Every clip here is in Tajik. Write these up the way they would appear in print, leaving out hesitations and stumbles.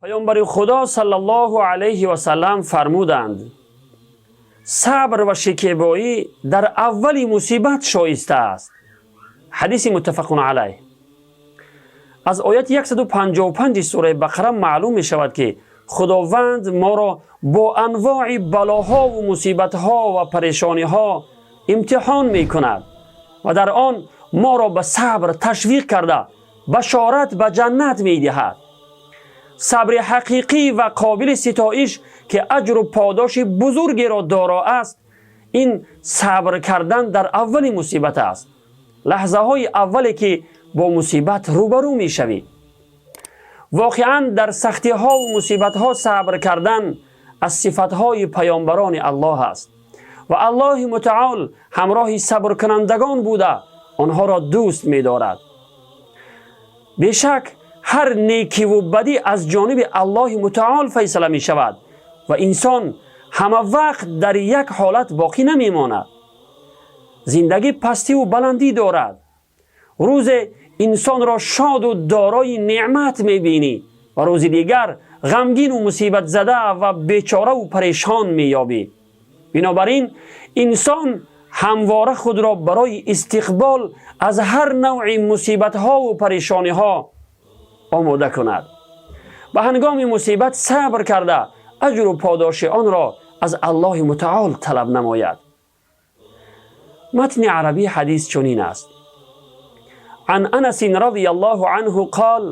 Паёмбари Худо саллаллоҳу алайҳи васаллам фармуданд: сабр ва шикебоӣ дар аввали мусибат шоиста аст. Ҳадиси муттафақун алайҳ. Аз ояти 155 сураи Бақара маълум мешавад, ки Худованд моро бо анвои балоҳову мусибатҳо ва парешониҳо имтиҳон мекунад ва дар он моро ба сабр ташвиқ карда, башорат ба ҷаннат медиҳад. Сабри ҳақиқӣ ва қобили ситоиш, ки аҷру подоши бузургеро доро аст, ин сабр кардан дар аввали мусибат аст, лаҳзаҳои аввале ки бо мусибат рӯбарӯ мешавӣ. Воқеан, дар сахтиҳову мусибатҳо сабр кардан аз сифатҳои паёмбарони Аллоҳ аст ва Аллоҳи Мутаол ҳамроҳи сабркунандагон буда, онҳоро дӯст медорад. Бешак, ҳар некиву бадӣ аз ҷониби Аллоҳи Мутаол файсала мешавад ва инсон ҳама вақт дар як ҳолат боқӣ намемонад. Зиндагӣ пастиву баландӣ дорад. Рӯзе инсонро шоду дорои неъмат мебинӣ ва рӯзи дигар ғамгину мусибатзада ва бечораву парешон меёбӣ. Бинобар ин, инсон ҳамвора худро барои истиқбол аз ҳар навъи мусибатҳову парешониҳо омода кунад, ба ҳангоми мусибат сабр карда, аҷру подоши онро аз Аллоҳи Мутаол талаб намояд. Матни арабии ҳадис чунин аст: عن أنس رضي الله عنه قال: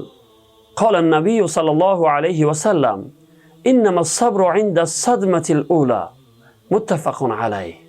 قال النبي صلى الله عليه وسلم: إنما الصبر عند الصدمة الأولى. متفق عليه.